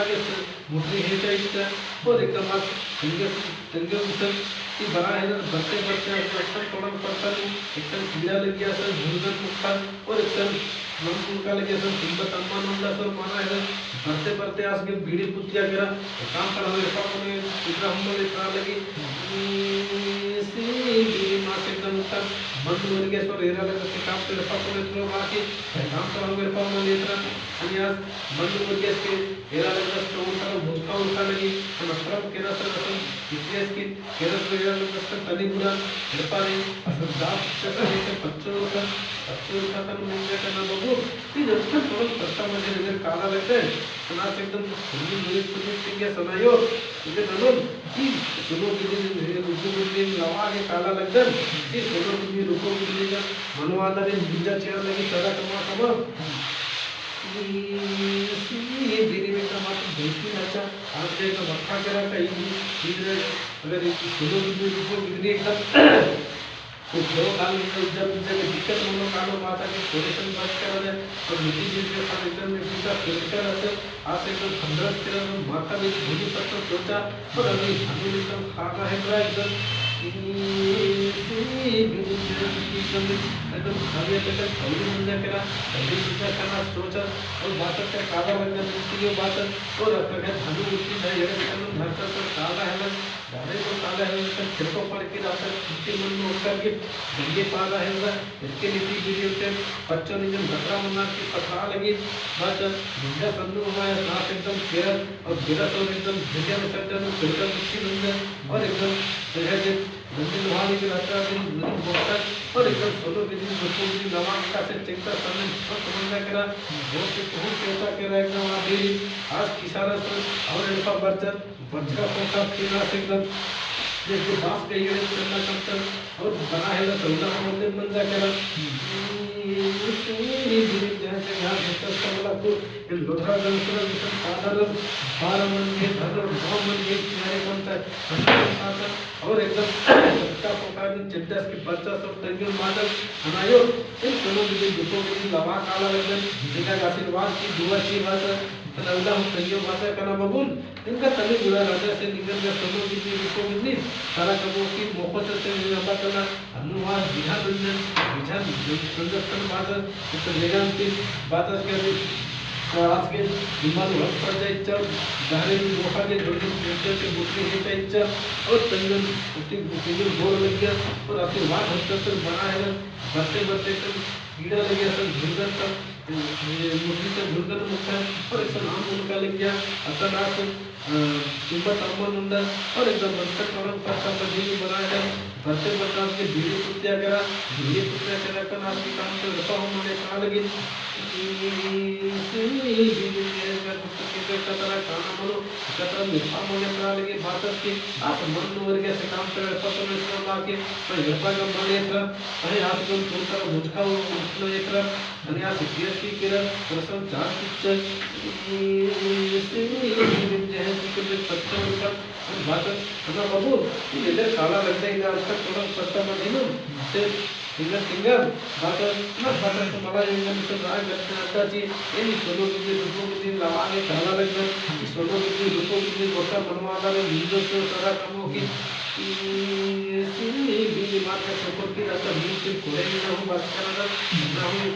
बड़ा के मुटरी है का इतना, और एकदम आस तंगे, तंगे उसन, ई बड़ा है ना, बरते बरते आस एकदम तोड़न पड़ता नहीं, एकदम कीड़ा लगिया सन, झुलगन मुक्खा, और एकदम नम उनका लगिया सन, सिंबत अम्मा नंदा सन, माना है ना, बरते बरते आस के बीड़ी पुतिया केरा, काम पर हमें पापा ने इतना हम बोले इतना लगी, सी बीड़ी मास एकदम उत्तर, बंद हो गया सो, रेरा लगा से काम पर पापा ने इतना बाकी, काम पर हमें पापा ने इतना, अनि आस बंद हो गया से, एरा लगदस तो उनका भूसका उनका लगी, हम अत्रम केरा सर असम इतिहास की केरा सर एरा लगदस तो तनी बुरा एड़पा नहीं, असम दास चक्कर नहीं से पच्चो उनका, पच्चो उनका तन नहीं क्या करना बाबू, ती जब तक थोड़ा सस्ता मजे नजर काला लगता है, तो ना से एकदम सुनी मुझे सुनी सिंह के सुनायो, इधर ननोन, ती सुनो बिजली, रुको बिजली, लवा के काला लगता है, ती सुनो बिजली, रुको बिजली का मनवादा रे, बिंजा चेयर लगी, सदा कमा कमा, ये बीड़ी में का बात देखी ना, अच्छा, आप जाए तो मक्खा करा का, ये, ये, अगर एक सुनो, बिजली, रुको बिजली एकदम, तो जो काल में जब, जब दिक्कत मनो कालो बात है कि थोड़े सन बात करा दे, और निजी चीज के साथ एकदम में पूरा फिल्टर रहते, आप एकदम संघर्ष करा दे, माता में भूमि तक तो सोचा, और अभी हमें एकदम खाना है पूरा एकदम एकदम खाली अटकल खौली मंजा केरा, खौली मंजा केरा सोचा, और बाचस का काला लगदन, इसी यो बाचस, और अगर धनु उठी ना, ये धनु धरता तो काला है ना, दारे तो काला है ना, तो खेतो पड़ के रहता, छुट्टी मन में उठकर के, गंगे पाला है ना, इसके नीति गिरी उठे, पच्चो निजम गतरा मन्ना की पथरा लगी, बाचस, गंगा सन्नू हुआ है, सांस एकदम केरा, और गिरा तो एकदम झंझन उठा, एकदम पेटा मुट्ठी मंजा, और एकदम सहज गंदी लोहा लेके रहता है, दिन दिन बोलता है, और एकदम सोलो के दिन, दुखो के दिन, लवा का से चेंगता सामने छोट समझना केरा, बहुत से कहूँ कहता केरा, एकदम आप भी आज किसारा से और एड़पा बरचत, बरचका पोका फिर ना से एकदम, ये जो बास गई है, करना कम कर, और बना है ना, चौदह को मंदिर मंजा केरा। ये दिन जैसे यहाँ भीतर से वाला को, ये लोधरा गंसरा जैसे साधारण बारह मन ये, धर्म नौ मन ये, किनारे कम तक, और एकदम चटका पोका दिन चिंता की बच्चा सब तंग्यो मादल हनायो। इन दोनों के दिन दुखो के दिन लवा काला लगन, इनका आशीर्वाद की दुआ की बात, तो अल्लाह हम तंग्यो माता कना बबुन, इनका तनी बुरा राजा से निकल गया दोनों के दिन दुखो के दिन, सारा कमो की मोको से से निकल बात करना, अनुवाद विधान रंजन, विधान रंजन बात, इतना लेगा अंतिम बात आज के आज के विमान वक्त पर जाए इच्छा, गहरे में धोखा के जोड़े के मुद्दे से मुद्दे हेता इच्छा, और तंगन उठी, उठी बोर लग गया, और आशीर्वाद होता तो बना है ना, बढ़ते बढ़ते तो कीड़ा लग गया, सब झुरगन तक, ये मुठी से झुरगन मुखा, और ऐसा नाम उनका लग गया, अतनास, अ, तुम्बा तम्मा नुंदा, और एकदम बरकत करम करता पर जीव बना है, बरकत बरकत के बीड़ी कुत्या करा, बीड़ी कुत्या करा का नाम की काम तो रखा हो मने कहा लगी, कतरा काना मनो, कतरा मिठा मने कहा लगी, बात की, आप मन नूर के से काम करे, पसंद में से ला के, पर हड़पा का मन एक रहा, अरे आप जो तू कर मुझका वो उठना एक रहा, अने आ सिटिया की केरा, रसम चार पिक्चर, जैसे कि के पत्थर ऊपर, बात, ना बाबू, ये इधर काला लगता है, इधर आज तक थोड़ा पत्ता मत है ना, से इधर सिंगर, बात, ना बात, तो मला ये ना, तो राग लगता जी, ये नहीं सोलो के लिए, रुको के लिए, लवा में काला लगता, ये सोलो के लिए, रुको के लिए, गोटा बनवा दा रे, नींदो से सारा कमो की, ये से, ये भी दिमाग का चक्कर की रहता, मुंह से कोड़े में ना हूँ, बात कर रहा, ना हूँ,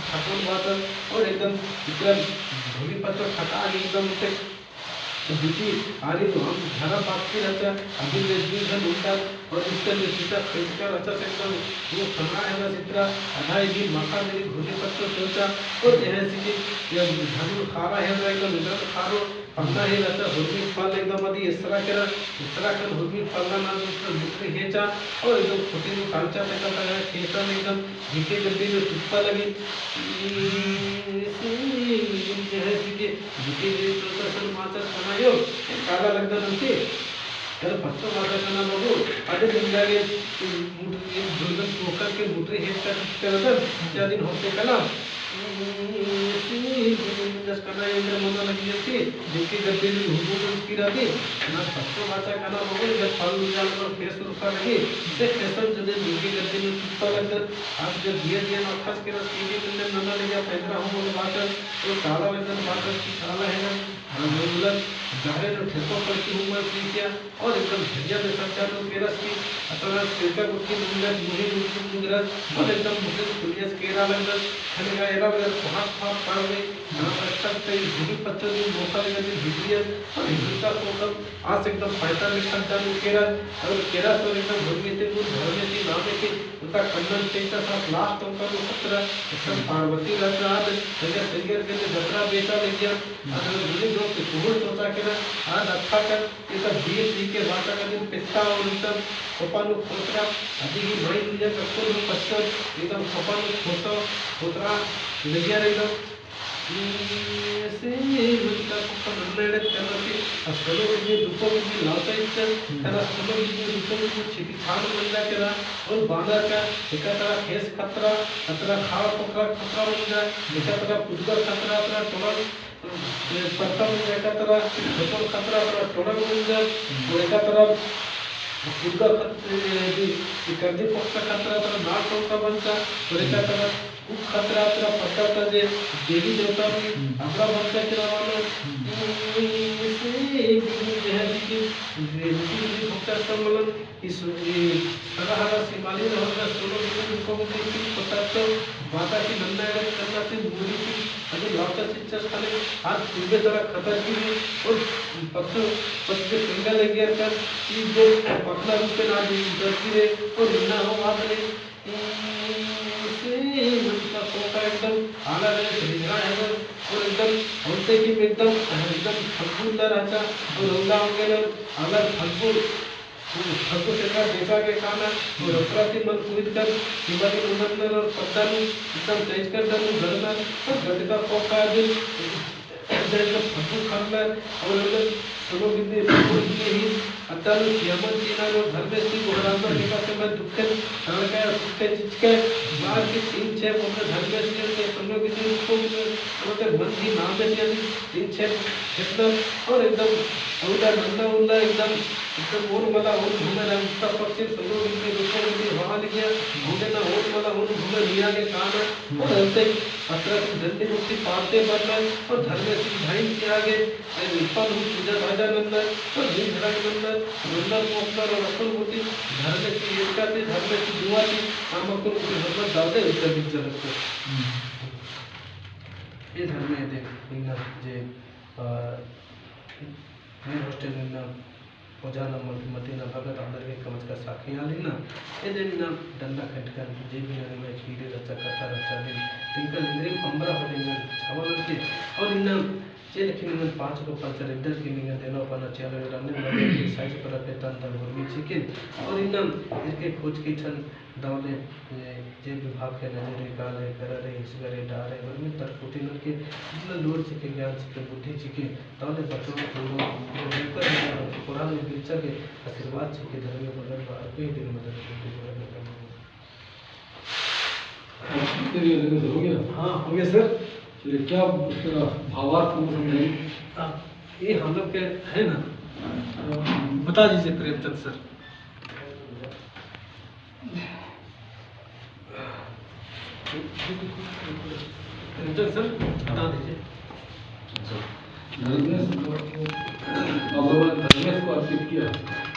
ठाकुर बात और एकदम इतना भूमि पत्थर खटा आगे एकदम उठे। तो दूसरी आरी तो हम झरा बात की रहता, अभी ले दूर है उनका और इसका जो सीता खरीद कर रहता से एकदम वो खतरा है ना चित्रा, आधा ही दिन माता मेरी भूमि पत्थर सोचा और यह सी कि यह धनुर खारा है ना एकदम इधर खारो पन्ना ही रहता, हुर्मी फल एकदम अदी एसरा केरा, एसरा कर हुर्मी फल ना नाम उसका मुद्री हेचा, और एकदम खुटी में कांचा तक का तक खेसा में एकदम झीके गड्डी में टुप्पा लगी। जैसे कि झीके गड्डी में टुप्पा सर माचा खाना यो, काला लगता नंती। अरे पत्तो माता खाना बाबू, अदे दिन जागे मुट-, एक दुर्गम पोखर के मुटरी हेच का टुप्पा लगता, क्या दिन होते कला। जस कना एंग्रे मनो लगी जैसी, जिनके गद्दे में घुघुन किरा दी, ना पत्तो बाचा कना बबुन, जब फल निकाल कर फेस रुका लगी, से फेसन जदे जिनके गद्दे में टुप्पा लगदन, आप जब दिया दिया ना खस के रस पीने के लिए नना ले गया, पैदरा हो बोले बाचा, तो काला वैदन बाचा की काला है ना, हर बोलन, जाहिर ठेको पड़ती हूँ मैं पी क्या, और एकदम झरिया में सब चालू केरस की, अतरा सिरका गुट्ठी मुंगरस, मुही गुट्ठी मुंगरस, और एकदम मुही पुलियस केरा लगदस, खलिया एरा लगदस, कोहास कोहास पार में, ना रक्षा से भूमि पत्थर में मोखा लगदस, हिजरियस, और हिजरता को एकदम आस एकदम पैंतालीस सब चालू केरा, और केरा तो एकदम भूमि ते गुण धर्मे की नामे की, उनका कन्नन चैता साथ लास्ट उनका में खतरा, एकदम पार्वती रहता आद, संगे संगे के लिए जतरा बेटा ले गया, अगर भूमि लोग के कुहूर सोचा केरा, आद अच्छा कर, इता बीर जी के बाचा का दिन पिस्ता और इता खोपा नू खोतरा, अदी ही माई दुनिया का कुल नू पस्तर, इता खोपा नू खोसा, खोतरा, लगिया रही दो। ये से मुझका खोपा नन्ना एड़े करना के, अस्कलो के लिए दुखो के लिए लाता इच्छा, हम्म। तन अस्कलो के लिए दुखो के लिए छिपी छान मंजा केरा, और बांदा का एका तरा खेस खतरा, अतरा खावा पोखरा खतरा मंजा, एका तरा पुजगा खतरा, अतरा टोला ए, पत्ता में एका तरा, छोटो खतरा तरा टोड़न मंजा, और एका तरा कुर्गा खत-, ए, दी, ए, कर्दी पक्का खतरा तरा नाल टोड़का मंजा, और एका तरा कुक खतरा तरा पत्ता तरा जे देवी देवता भी हम्म। अबड़ा मंजा के रवाना। हम्म। ए, से, ए, जे है, रे-, रेती रे भोक्ता तो मलन, इस, ए, हरा हरा सिमाली रहल गा सोनो बिंदी को को की पता तो बाता की नन्ना एड़े करना ती मुड़ी की अभी लाता चिच्चा खाने आज पूर्वे तरह खतर की रे और पत्थर, पत्थर पिंगा लगिया कर ई जो पतला रूपे ना दी डरती रे और नन्ना हो आप ने, ए, से मन का कोका एकदम आला रे हिजरा है और एकदम होते की एकदम, एकदम फग्गु ला रहचा और रौला हो गए और आला फग्गु, फग्गु से का देखा के काना और अतरा ती मन कुइद कर शिवाजी मंदिर और पद्दा नू एकदम तेज कर दन गड़ना और गटका पोका दिन जैसे फग्गु खरना और सोनो बिंदी ही अतरा नू सियामन चीना और धर्मेस ती गोहरामा देखा से मैं दुखे तड़का दुखे चिचके मार के तीन छे बोले धर्मेस ती सोनो बिंदी को बोले मन ही नाम में तीन छे खेतना और एकदम औंदा नन्ना उल्ला एकदम, एकदम ओन मला ओन भूमे रंगता पक्षी सोनो बिंदी रुको बिंदी हवा लिया, भूमे ना ओन मला ओन भूमे लिया के काना, और अंते अतरा की डंडी मुक्ति पाते बरना, और धर्मेस की धाइन किया गे, अरे निपन हूँ पूजा धाजा नन्ना, और दिन धरा नन्ना, नन्ना को अपना और अपन होती, धर्मेस की एकता थी, धर्मेस की दुआ थी, हम अपन उनके हरमत दादे उत्तर दिख जलत को। ये धर्मे दे, इन्ना जे, अ, ये hostel इन्ना ओझा ना मत-, मती ना भगत आदर के कमचका साखी आली ना। एदे ना डंडा खटकन, जे भी ना में खीरे रचा, कथा रचा दिन, तिंका लिंगरी अम्बरा हो दिन, छावा लगे। और इन्ना जे लेकिन इन्ना पाँच को पंचर इधर के निंगा देना पना चिया लगे, रन्ने मने के साइज पर रखे तन तन उर्मी चिकिन। और इन्ना इरके खोज के ठन दौले, ए, जे विभाग के नजर रे, काल रे, करा रे, हिसगा रे, डा रे, बरमी तरकुटी नन के जितना लोर चिके, ज्ञान चिके, बुद्धि चिके, दौले बच्चों को पूरा, जो बेहतर है, कुरान में गिरचा के आशीर्वाद चिके, धर्म में बदल बा, और कोई दिन बदल, कोई दिन बदल। हो गया? हाँ, हो गया सर। चलिए, क्या उसका भावार्थ हमको समझाइए। आप, ये हम लोग के है ना, तो बता दीजिए प्रेमचंद सर। प्रेमचंद सर, बता दीजिए। धर्मेस, भगवान धर्मेस को अर्पित किया।